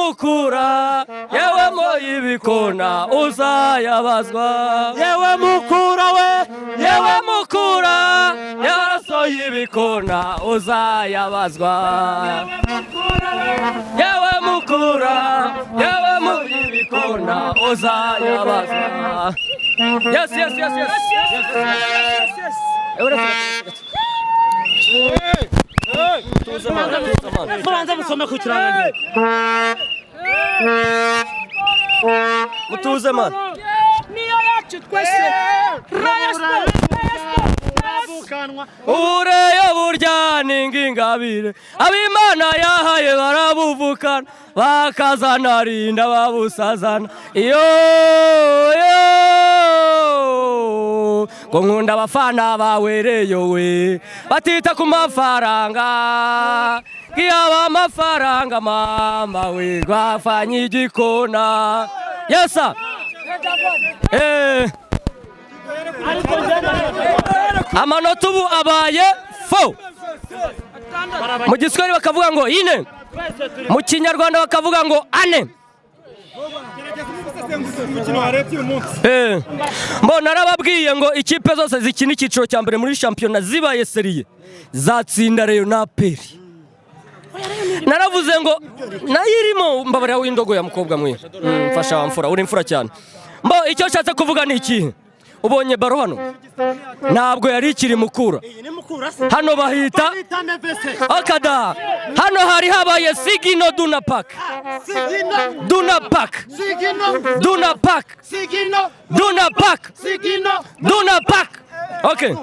Mukura, yewe mo y'ibikona uzayabazwa. Yewe Mukura we. Yewe Mukura, yaraso y'ibikona uzayabazwa. Yewe Mukura, yewe mu y'ibikona uzayabazwa. Yes. Tuze mana, tuze mana. Mubanze musome ku kirangantego. Mutuze mana. Niyo yacu twese, Rayon Sport, Rayon Sport. Ubureyo burya ni ngingabire abimana yahaye barabuvukana, bakazanarinda babusazana. Iyo yo ngo nkunda abafana bawe Rayon we, batita ku mafaranga. Ngiyaba amafaranga mama we, rwafanye igikona yesa. Amanota ubu abaye fo. Mu Giswahili bakavuga ngo ine, mu Kinyarwanda bakavuga ngo ane. Mbona narababwiye ngo ikipe zose zikina icyiciro cya mbere muri shampiyona zibaye sérieux zatsinda Rayon na APR. Naravuze ngo nayo irimo. Mbabarira w'indogo ya mukobwa mwe. Mfasha wa mfura, uri imfura cyane. Mbo icyo nshatse kuvuga ni ikihe? Ubonye baro hano, ntabwo yari ikiri Mukura. Hano bahita akada. Hano hari habaye Sigino Duna Park, Duna Park, Duna Park, Duna Park, Duna Park. Okay,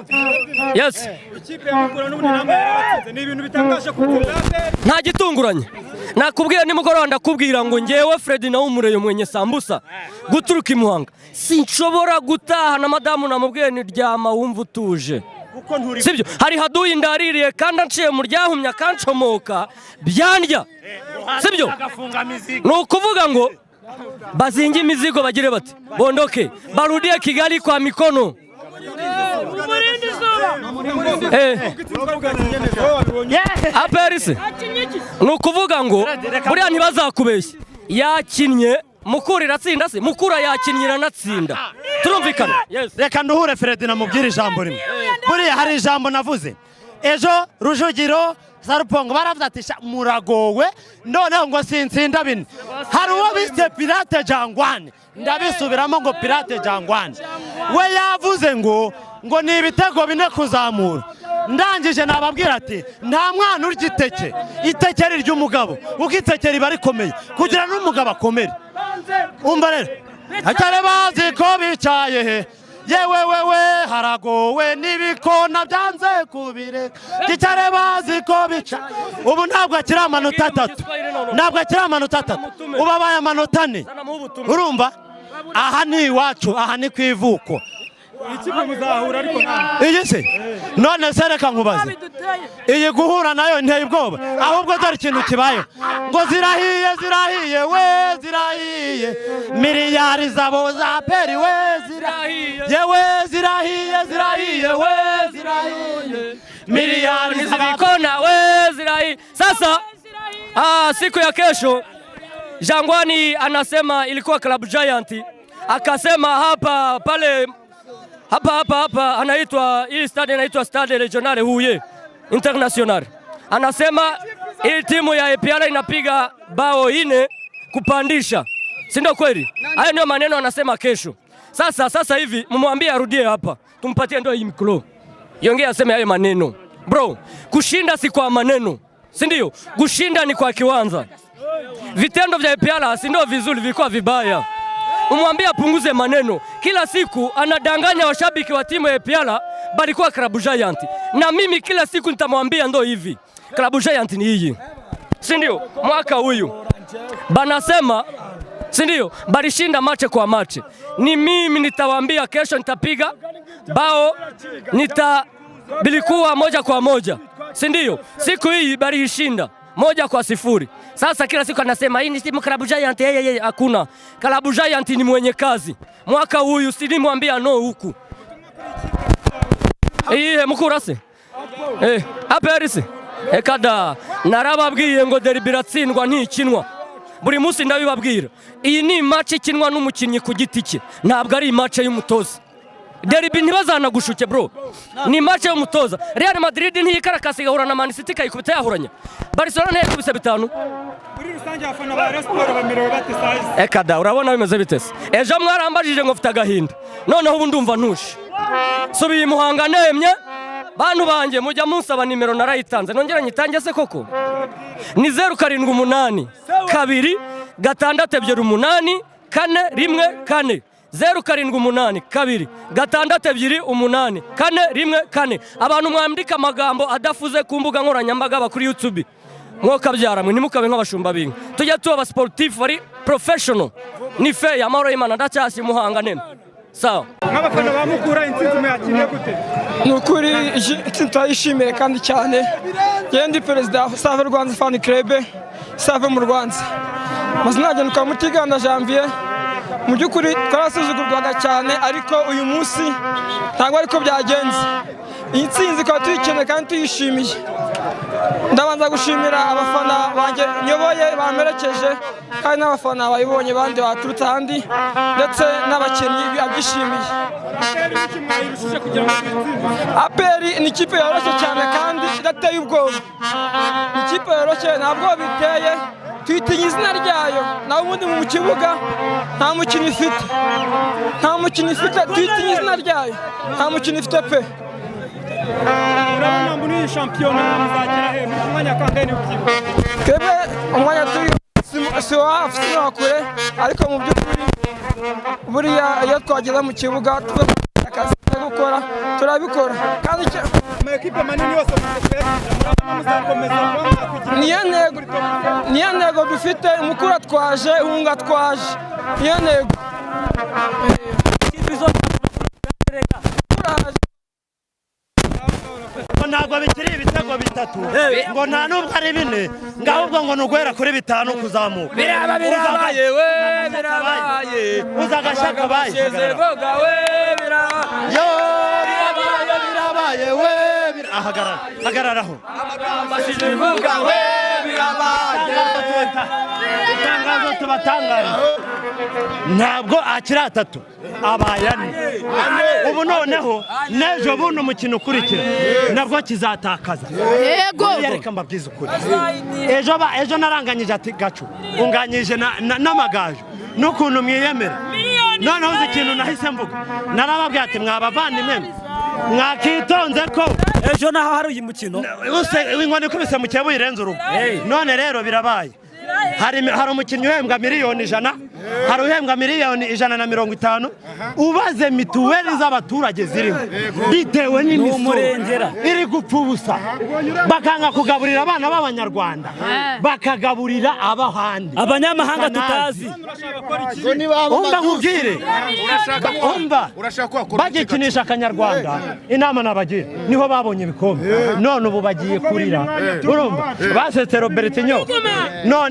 yes. Ikipe ya Mukura n'ubundi namwe yarabatsinze, ni ibintu bitangaje gutsinda APR. Nta gitunguranye nakubwiye nimugoroba, ndakubwira ngo ngewe Fred nawe umureyo mwenye sambusa guturuka i Muhanga, sinshobora gutaha na madamu namubwiye ni ryama wumva utuje, sibyo? Hari haduyi ndaririye kandi anciye mu ryahumya akancomoka byandya, sibyo? Ni ukuvuga ngo bazinge imizigo, bagire bati bondoke, barudie Kigali kwa mikono. APR se ni ukuvuga ngo buriya ntibazakubeshye, yakinnye Mukura iratsinda se? Mukura yakinnye iranatsinda, turumvikana, yes. Reka nduhure Fred, namubwire ijambo rimwe. Buriya hari ijambo navuze ejo, Rujugiro Sarupongo baravuze ati: "Sha, muragowe." Noneho ngo sinsinda bine, hari uwo bise Pirate Jangwani, ndabisubiramo ngo Pirate Jangwani we yavuze ngo ni ibitego 4 kuzamura. Ndangije nababwira ati nta mwana urya iteke, iteke rirya umugabo, kuko iteke riba rikomeye kugira n'umugabo akomere. Umva rero, hatari bazi ko bicaye he. Yewe wewe, haragowe n'ibikona byanze kubireka. Gicare bazi ko bica. Ubu ntabwo akiri amanota 3, ntabwo akiri amanota 3, ubu abaye amanota 4. Urumva aha ni iwacu, aha ni ku ivuko. Ikipe muzahura ariko nta Iyi se none se, reka nkubaze, iyi guhura nayo nteye ubwoba. Ahubwo dore ikintu kibayeho, ngo zirahiye, zirahiye we, zirahiye miliyari zabo za APR we, zirahiye yewe, zirahiye, zirahiye we, zirahiye miliyari zabo. Zibikona we zirahi. Sasa siku ya kesho Jangwani anasema ilikuwa Club Giant, akasema hapa pale hapa hapa hapa anaitwa, hii stade inaitwa Stade Regional Huye International. Anasema hii timu ya APR inapiga bao 4 kupandisha, si ndio kweli? Hayo ndio maneno anasema kesho. Sasa hivi mumwambie arudie hapa, tumpatie ndio hii micro yongea aseme hayo maneno. Bro, kushinda si kwa maneno, si ndio? Kushinda ni kwa kiwanza. Vitendo vya APR si ndio vizuri, vilikuwa vibaya. Umwambie apunguze maneno. Kila siku anadanganya washabiki wa timu ya APR balikuwa Club Giant, na mimi kila siku nitamwambia ndo hivi, Club Giant ni hii, si ndio? Mwaka huyu banasema, si ndio, balishinda mache kwa mache. Ni mimi nitawaambia kesho nitapiga bao nita bilikuwa 1-1, si ndio? Siku hii baliishinda 1-0. Sasa kila siku anasema hii ni timu Club Giant, yeye yeye, hakuna Club Giant, ni mwenye kazi. Mwaka huyu silimwambia no huku iyihe Mukura se, APR se, ekada narababwiye ngo derby iratsindwa ntikinwa. Buri munsi ndabibabwira, iyi ni match ikinwa n'umukinnyi ku giti cye, ntabwo ari match y'umutoza. Derby ntibazanagushuke bro, ni match y'umutoza. Real Madrid ntiyikarakasi igahura na Man City ikayikubita yahuranya. Barcelona ntiyakubise 5. Muri rusange abafana ba Rayon Sport bamerewe bate size? Eka da, urabona bimeze bite se? Ejo mwarambajije ngo mfite agahinda, noneho ubu ndumva ntuje, subiye i Muhanga nemye. Bantu banjye mujya munsaba nimero, narayitanze, nongera nyitange se koko? Ni 078 2 6 2 8 4 1 4, 078 2 6 2 8 4 1 4. Abantu mwandika amagambo adafuze ku mbuga nkoranyambaga, aba kuri YouTube, mwokabyara mwe ntimukabe nk'abashumba b'inka, tujya tuba abasportif bari professional. Ni fair. Amahoro y'Imana. Ndacyashye Muhanga nene, sawa. Nk'abafana ba Mukura, intsinzi muyakiriye gute? Ni ukuri intsinzi turayishimiye kandi cyane. Yewe ndi perezida wa Save Rwanda Fan Club, Save mu Rwanda. Amazina yanjye ni Mutiganda Janvier. Mu by'ukuri twarasuzugurwaga cyane, ariko uyu munsi ntabwo ariko byagenze. Iyi ntsinzi ikaba tuyikeneye kandi tuyishimiye. Ndabanza gushimira abafana banjye nyoboye bamperekeje, kandi n'abafana bayibonye bandi baturutse ahandi, ndetse n'abakinnyi babyishimiye. APR ni ikipe yoroshye cyane kandi idateye ubwoba, ni ikipe yoroshye, nta bwoba biteye, tuyitinya izina ryayo, naho ubundi mu kibuga nta mukino ifite, nta mukino ifite, tuyitinya izina ryayo, nta mukino ifite pe. Urabona muri iyi shampiyona muzagera he? Muri ku mwanya wa kangahe niba ubyibuka? Twebwe umwanya turi si uwa hafi, si n'uwa kure, ariko mu by'ukuri buriya iyo twageze mu kibuga tuba akazi ko gukora turabikora kandi Amakipe manini yose mumaze kuyatsinda, murabona muzakomeza kuba mwakwigira? Niyo ntego, niyo ntego dufite. Mukura twaje, Hunga twaje, niyo ntego. Turaje. Ngo ntabwo bikiri ibitego 3, ngo nta nubwo ari 4, ngo ahubwo ngo ni uguhera kuri 5 kuzamuka. Biraba birabaye we, birabaye. Uza agashya kabaye. Sheze we, biraba. Yo, birabaye, birabaye we, ahagarara, hagararaho. Vuga we, birabaye. Itangazo tubatangaje, ntabwo akiri 3, abaye 4 ubu. Noneho n'ejo bundi umukino ukurikira nabwo kizatakaza. Yego. Buriya reka mbabwize ukuri, ejo ejo naranganyije ati gacu unganyije n'amagaju n'ukuntu mwiyemera. Noneho uzi ikintu nahise mvuga? Narababwiye ati mwabavandimwe mwakitonze ko ejo naho hari uyu mukino. Use inkoni ikubise mu cyebu irenze urugo. None rero birabaye. Hari umukinnyi uhembwa miliyoni 100, hari uhembwa miliyoni 150. Ubaze mituweli z'abaturage ziriho bitewe n'imisoro N'umurengera. iri gupfa ubusa, bakanga kugaburira abana b'abanyarwanda, bakagaburira ab'ahandi, abanyamahanga tutazi. Umva nkubwire, umva, bagikinisha akanyarwanda, inama nabagira, niho babonye ibikombe. None ubu bagiye kurira, urumva basetse Robertinho.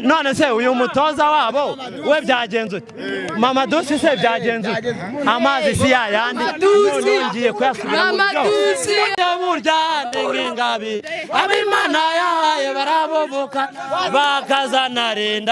None se uyu mutoza wabo we byagenze ute? Mama Dusi se byagenze ute? Amazi si yayandi, none ngiye kuyasubira mu Mama byose. Dusi. Burya ni nk'ingabi ab'Imana yahaye, baraboboka bakazanarinda.